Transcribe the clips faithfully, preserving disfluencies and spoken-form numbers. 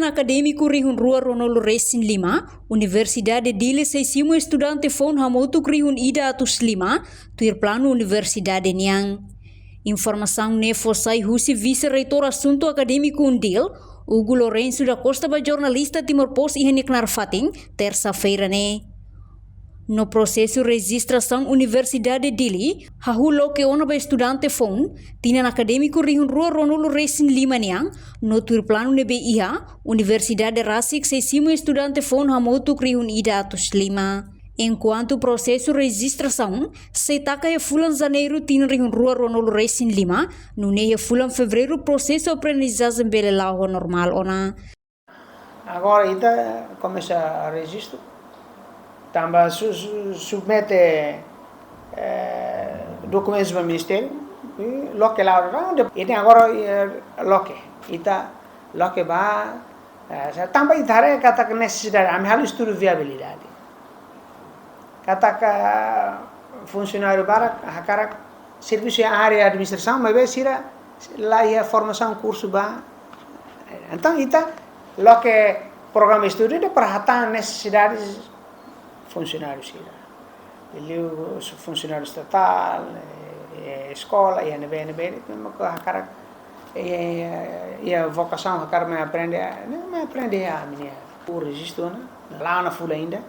Akadémiku rihun rua ruanulu resin lima, Universidade Dili sei simu estudante foun hamutuk rihun ida atus lima, tuir planu universidade nian. Informasaun ne'e fó sai husi Vise-Reitór Asuntu Akadémiku UNDIL, Hugo Lourenço da Costa ba jornalista Timor Post iha nia knaar fatin, tersa-feira ne'e. No prosesu rejistrasaun Universidade Dili, hahú loke ona ba estudante foun, tinan akadémiku rihun rua ruanulu resin lima nian, no tuir planu ne'ebé iha, universidade rasik sei simu estudante foun hamutuk rihun ida atus lima. Enkuantu prosesu rejistrasaun, sei taka iha fulan Janeiru tinan rihun rua ruanulu resin lima, nune'e iha fulan Fevereiru prosesu aprendizajen bele la'o ho normál ona. Agora ita komesa rejistu, tanba su-, su-, submete, eh, dokumentus ba ministériu, i loke la'o ona, de-, ita agora, eh, loke, ita loke ba, eh, sa-, tanba ita haree katak nesesidade, ami halo estudu viabilidade. Katak funsionáriu barak hakarak servisu iha área administrasaun, maibé sira la iha formasaun kursu ba. Entaun, ita loke programa estudu ida para hatán nesesidade funsionáriu sira. Liuliu funsionáriu estatál, eh, eh, eskola, iha ne'ebé, ne'ebé, maka hakarak, eh, eh, iha vokasaun hakarak mai aprende, ne'e mai aprende iha ami-nia. Hahú rejistu ona, la'o ona fulan ida.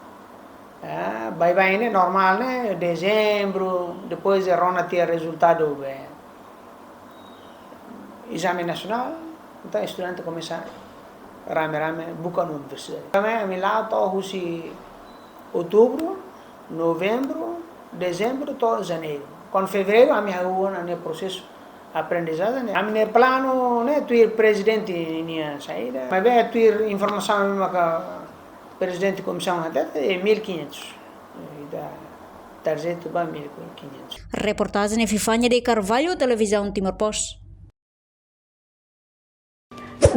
Ah, baibain ne'e normál ne'e, dezembru, depois de rona tiha rezultadu be ezame nasionál, entaun estudante komesa rame-rame buka universidade. Ami, ami la'o to'o husi outubru, novembru, dezembru to'o janeiru. Kuandu fevereiru, ami hahú ona ne'e prosesu aprendizajen ne'e. Ami-nia planu ne'e tuir prezidente nia saida. Maibé tuir informasaun maka prezidente komisaun hatete, eh, mil e quinhentos. Ita tarjetu ba mil e quinhentos. Reportajen Epifania de Carvalho, Televizaun Timor Post.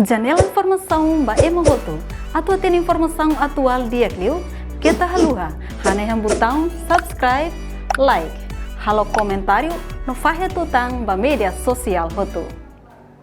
Janela informasaun ba ema hotu. Atu hatene informasaun atuál di'ak liu, keta haluha hanehan butaun subscribe, like, halo komentáriu no fahe tutan ba média sosiál hotu.